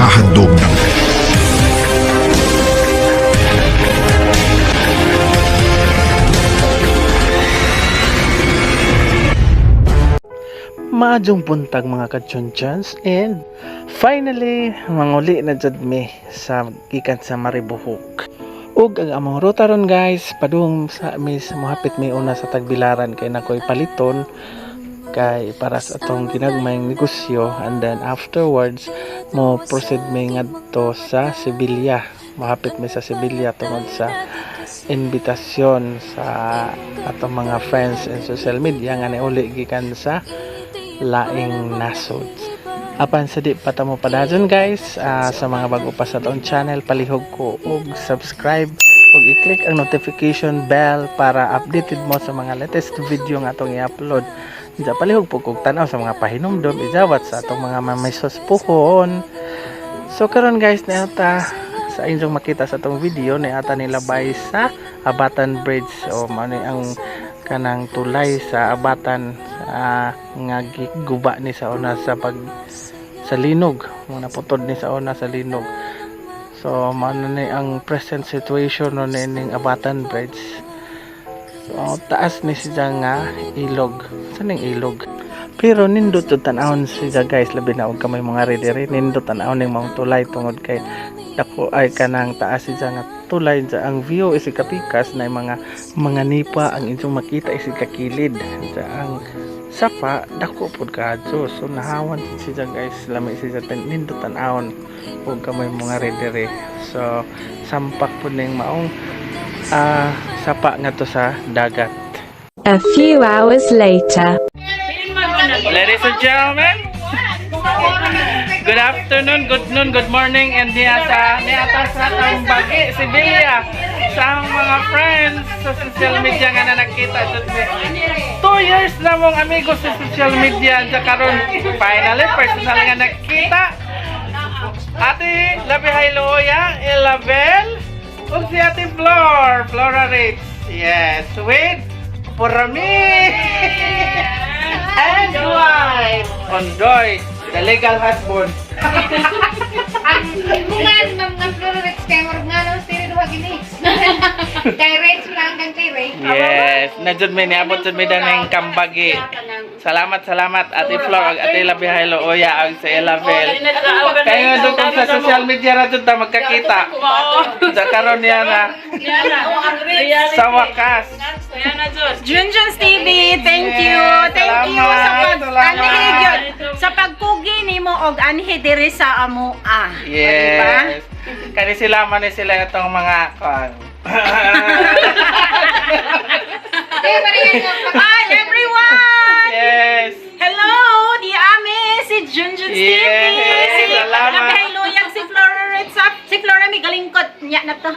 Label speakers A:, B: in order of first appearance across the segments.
A: naghahandog ng
B: Maadjong buntag mga kachunchans, and finally manguli na jud mi sa gikan sa Maribohok. Ug ang among ruta ron guys, padung sa mi sa mohapit mi una sa Tagbilaran kay nakoy paliton kay para sa atong ginagmayng negosyo, and then afterwards mo proceed mi ngadto sa Sibilya. Mahapit mi sa Sibilya tungod sa invitasyon sa atong mga friends in social media nga niuli gikan sa laing nasod. Apan sa di pa mo padadyon guys, sa mga bago pa sa atong channel, palihog ko og subscribe ug i-click ang notification bell para updated mo sa mga latest video nga atong i-upload. Diya palihog po kog tanaw sa mga pahinumdom ijawat sa atong mga mamisos puhon. So karon guys, niata sa inyong makita sa atong video, niata nilabay sa Abatan Bridge o mano ang kanang tulay sa Abatan nga giguba ni sa una sa sa linog, mga naputod ni sa una sa linog. So mano ni ang present situation no ning Abatan Bridge. So taas ni siya nga ilog. Saan yung ilog? Pero nindot jud tan-awon siya guys, labi na og kamay mga ready nindot tan-awon ning mga tulay tungod kay dako ay kanang taas siya nga tulay dya. Ang view is ikapikas na mga nipa ang inyong makita is ikakilid dya. Ang sapa dako pod kadto, so nahawan siya guys, lami siya nindot tan-awon og kamay mga ready. So sampak pod ning maong sapa nga to sa dagat.
C: A few hours later.
B: Ladies and gentlemen, good afternoon, good noon, good morning, and niata sa atong bagi, Sibilya, sa mga friends sa social media nga na nakita. 2 years na mong amigo sa social media, sa karon finally, personal nga nakita. Ate Labihay Loya, Elabel, ug si Ate Flora Ritz. Yes, with Purami. And wife, Ondoy, the legal husband.
D: Ang mga Florix kay murag nga naman sila duha gini. Kay Rich lang kang kay Ray.
B: Yes, najud mi niabot jud mi danang kambagi. Salamat Ate Flor ug Ate Labihay Loya ug sa Elabel. Kayo do sa social media ra jud ta magkakita. Sa karon niya na. Sa wakas.
E: Junjun's TV, thank you sa pagpugi nimo og anhi diri sa amoa.
B: Yes. Kani sila man ni sila itong mga
E: Hi everyone!
B: Yes.
E: Hello, di ami si Junjun's TV.
B: Yes,
E: Si
B: salamat.
E: Labihay Loyang si Flora Ritza. Si Flora mi galingkot nya na to.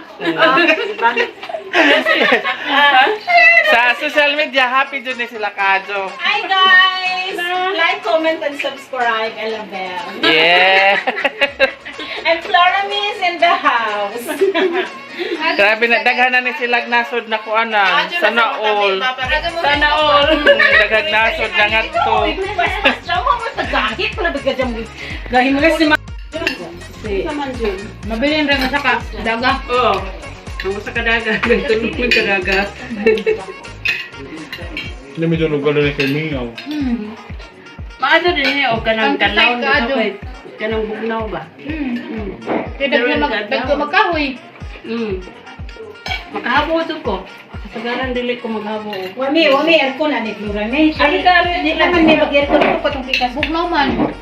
B: Sa social media, happy dun ni sila kadyo.
E: Hi guys! Like, comment, and subscribe. Elabel.
B: Yeah.
E: And Flora Mi is in the house.
B: Grabe na, daghan na ni sila nasod na kuanan. Sana all.
E: Sana all.
B: Daghang nasod na nga to.
E: Siya mo mo tagahit pala bigyan mo. Gahin mo kasi
D: Mabilin ra sa ka daga.
F: Oo. Ang sa kadaga, nagtulog mo kadaga.
G: Hindi mo dyan ugalo na kay Mingaw.
F: Maano din o kanang kalaw na kapit. Kanang bugnaw ba?
D: Kaya magkahoy.
F: Makahabo ito ko. Kasagaran dili ko maghabo.
E: Wami aircon ani Flora Mi.
F: Ay, kari,
E: Di naman may mag-aircon ko patong pikas.
D: Bugnaw man.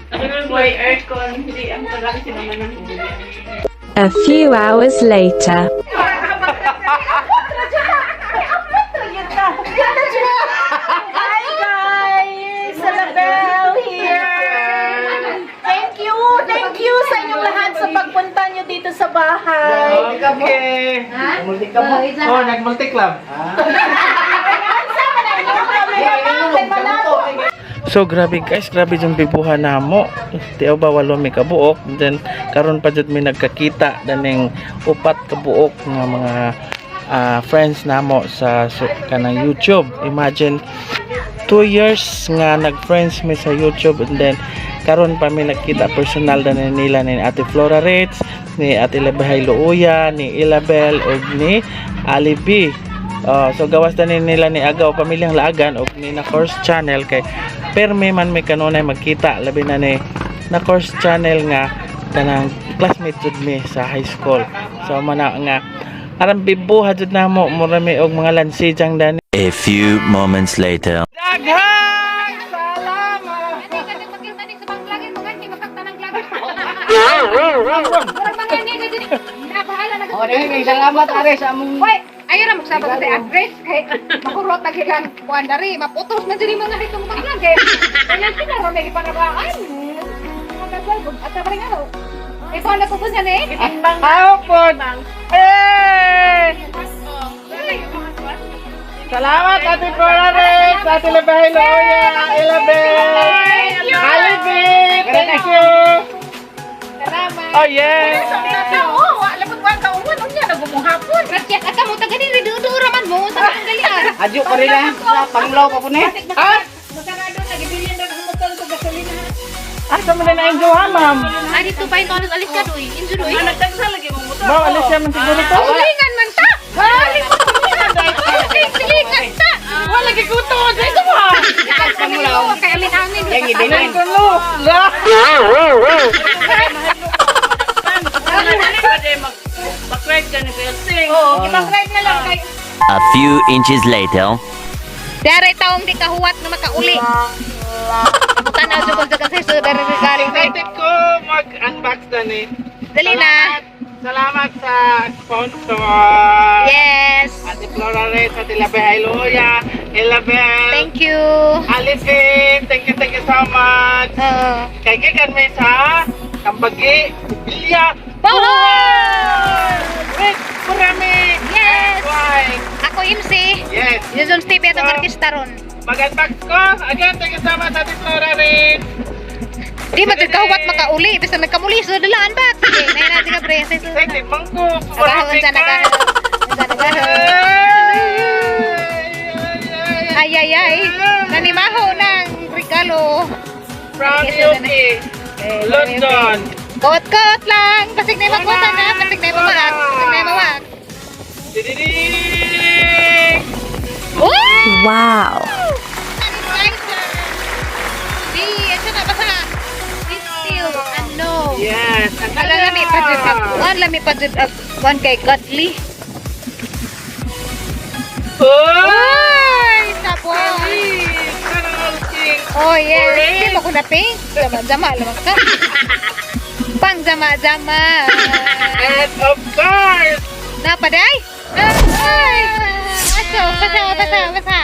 F: Kasagaran may aircon. Hindi ang tagaan sila man.
C: A few hours later.
E: Hi guys! Elabel here! Thank you sa inyong lahat sa pagpunta nyo dito sa bahay.
B: Okay. Oh, nag-multi-club. So grabe guys, grabe yung bibuhan namo. Tiyaw ba walo mi kabuok, then karon pa jud mi nagkakita daning upat kabuok nga mga friends namo sa kanang YouTube. Imagine 2 years nga nag-friends mi sa YouTube, and then karon pa mi nakita personal na nila ni Ate Flora Ritz, ni Ate Lebahay Looya, ni Ilabel ug ni Ali B. So gawas na nila ni Agaw Pamilyang Laagan ug ni na course channel kay permi man may kanunay magkita labi na ni na course channel nga kanang classmate jud mi sa high school. So mana nga aram bibuha jud namo murami og mga lansidjang dani.
A: A few moments later.
B: Daghan salamat.
D: Ani ka din magkita sa banglagin mo ganti makakta ng labi. Murag mga ni gani. Na bahala na.
F: O, dahil salamat are sa among...
D: Hoy, ayo na magsabat sa address kay makurot lagi lang kuan dari maputos man diri mga hitong banglagin. Kaya sila ra may ipanabaan. At sa paring ano? Ikaw na pupunta na eh?
B: Ako po. Salamat Ate Flora Ritz, Ate Lebahay Looya, Ilabel, Ali B, thank you.
D: Salamat.
B: Oh yes.
D: Oo, alam mo ba kauwan unya nagumuhapon. Rakyat aka mo taga diri dudura man mo sa galian.
F: Adyo pa rin sa panglaw pa po ni.
B: Ah,
D: Magkakado lagi bilhin na ng motor ko gasolina.
B: asa mo na enjoy ha, ma'am?
D: Ay dito pa ito alis ka doy. Enjoy.
F: Nagtagsa lagi mong motor.
B: Ma'am, alis siya man siguro to.
D: Ulingan man ta. Halim mo. Ulingan ta.
B: Wala giguto ko dito mo.
D: Pangulaw kay alin amin.
F: Yang ibilin.
B: Kulo. La.
F: Mag-ride ka ni Belsing.
D: Oo, ipag-ride na lang kay
A: A few inches later.
D: Dari taong di kahuwat na makauli. Tanaw jud ko kasi sa dari galing kay.
B: Excited ko mag-unbox na ni.
D: Dali na.
B: Salamat sa sponsor.
D: Yes.
B: Ate Flora Ritz, Ate Lebahay Looya, Ilabel,
D: Thank you.
B: Alison, thank you so much. Kay gikan may sa Kambagi, Bilya, Wait, marami.
D: Yes.
B: Why?
D: Ako MC.
B: Yes.
D: Jason Steve atong artista ron.
B: Mag-unbox ko. Again, thank you so much, Ate Flora Ritz.
D: Di ba kahuwat makauli bisa nagkamuli sa dalaan ba? Sige, nay na diga pre.
B: Excited man ko.
D: Nagahon sa nagahon. Sa nagahon. Ay ay ay. Nanimaho ng regalo.
B: From UK, London.
D: Kot-kot lang. Pasig na makutan na. Pasig na mawag. Pasig na mawag.
B: Dididing!
C: Wow.
D: Sanitizer. Di, ito na basa. This still unknown.
B: Yes.
D: Ala lami pa jud ako. Lami pa jud ako kay Godly. Ay, sabon. Oh yes. Hindi mo ko na pink. Jama-jama lang ka. Pang jama-jama.
B: And of course,
D: Napaday? Ay! Aso, basa.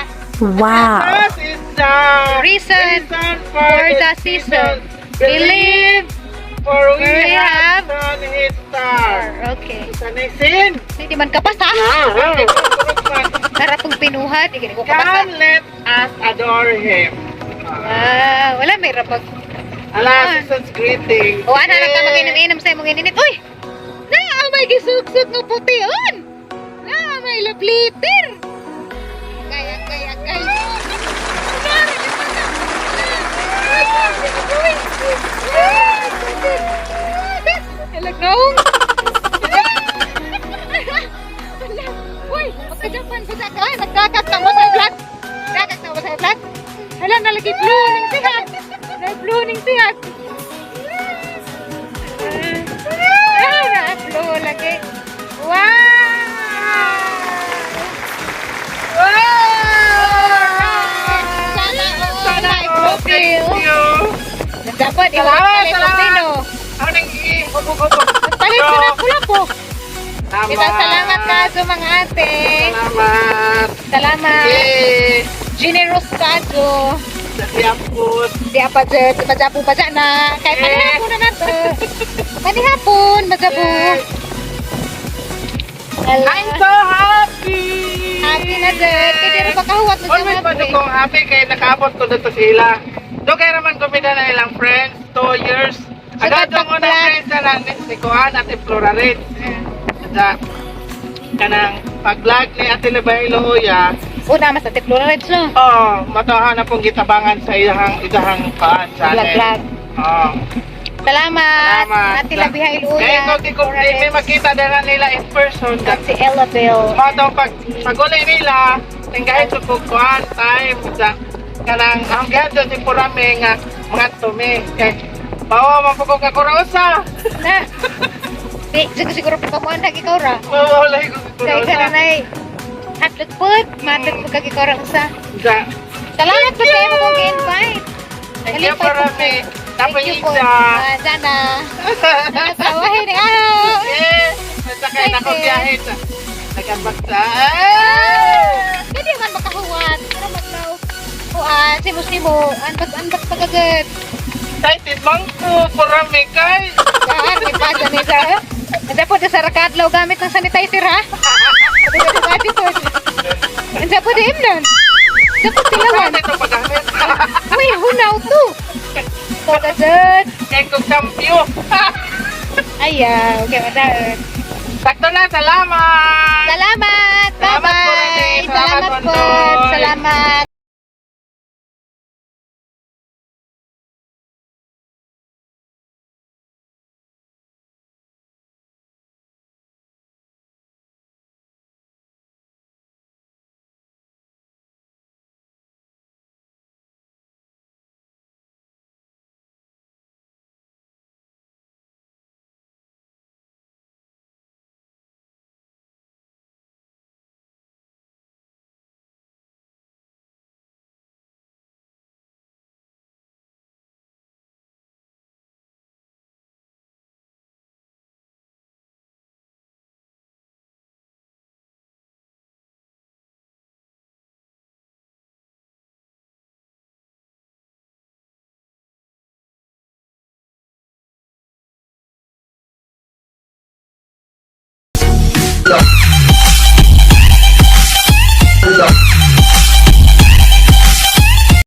C: Wow.
B: this is the
D: Reason
B: for
D: the season. Believe
B: for we
D: we
B: have
D: have
B: done his star.
D: Okay.
B: Sanisin.
D: Hindi man kapasa. Narapong pinuhat. Hindi ko kapasa.
B: Come, let us adore him.
D: Wala may rapag.
B: Alas, season's greeting.
D: O ana lang ka mag-inom-inom sa imong ininit. Uy! May gisugsug ng pution! May labliter! Kaya. Halagaw! Uy! Pagkajapan ko sa kawai, nagkakat na mo sa vlog! Nagkakat na mo sa vlog! Hala, nalagi blue ning tihag! Na-blue ning tihag! Na-blue lagi! Wow! Sana all profile! Dapat i-palit ko din o!
B: Ano nang
D: Palit ko na pula po! Kita salamat ka sa mga ate!
B: Salamat.
D: Salamat!
B: Yay.
D: Generous ka do!
B: Siyapot.
D: Di apa dyan, majabu pa dyan na! Kahit manihapon na nato! Manihapon, majabu!
B: I'm so happy!
D: Happy na dyan! Kaya di rin makahuwat mo
B: Always
D: dyan
B: pa
D: happy!
B: kong happy kay nakaabot ko dito sila. Do kay raman ko na ilang friends, 2 years. Agad
D: Sunod
B: ko na
D: pag-vlog.
B: friends na lang ni Kuan at Flora Ritz. Sa kanang pag-vlog ni Ate Lebahay Looya.
D: Una, mas ate Flora Reds no?
B: Oh, matahan na pong gitabangan sa idahang paan channel.
D: Vlog.
B: Oh.
D: Salamat.
B: Salamat.
D: Ate Labiha
B: Kaya
D: Iluya.
B: kung di ko di may makita na nila in person.
D: At si Ella Bell.
B: Matong pag-uli nila, tinggahin sa pagkuhan, time, sa kanang ang ganda si Purame nga mga tumi. Kaya, bawa mapagod ka kurausa.
D: Na. Di, siguro pa kamuan lagi ka ora.
B: Mawala ko si
D: Kaya ka na
B: kurausa.
D: na'y hatlot food. Matod mo kagi ka ora usa.
B: Sa,
D: Salamat po kayo mo kong invite.
B: thank you Purame. Tapos
D: Thank you po.
B: isa.
D: Sana. Nakasawahin ni Araw.
B: Yes! Nasakay na akong biyahe sa nagkabagsa.
D: Hindi man makahuwat. Pero maglaw. Kuan, simo-simo. Anbat pagagad.
B: Excited man ko, Purame kay.
D: Saan, may pasa ni sa. Nandiyan po sa rakadlaw gamit ng sanitizer ha. Sabi ko sa ati po. Nandiyan po din nun. Nandiyan po tilawan.
B: Ano ito pagkamit?
D: Uy, hunaw to. Pagagad.
B: Kaya kong kampyo.
D: Ayaw, okay, madaan.
B: Sakto na, salamat!
D: Salamat!
B: Salamat po,
D: Bye-bye!
B: Rene.
D: Salamat
B: Salamat,
D: po!
B: Bondoy.
D: Salamat!